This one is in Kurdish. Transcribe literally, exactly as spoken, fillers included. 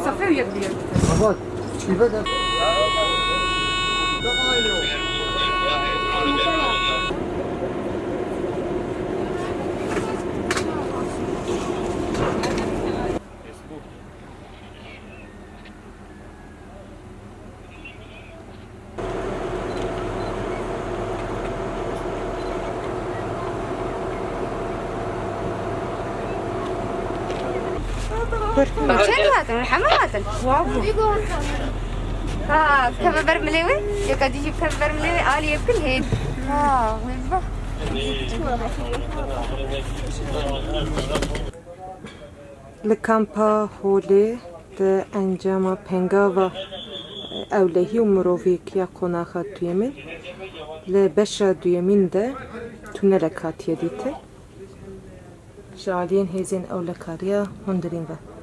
Safe û yek diye. Çend hatin? Heme hatin? Wabu. Ha, keve ber milê wê? Yeka dî jî keve ber milê wê, alî yê bikin hêd. Ha, wê ba. Li kampa Holê di encama pengava ewlehî û mirovîkiya qonaxa duyemîn, li beşa duyemîn de tunelek hatiye dîtin. Ji aliyên hêzên ewlekariya hundirîn ve.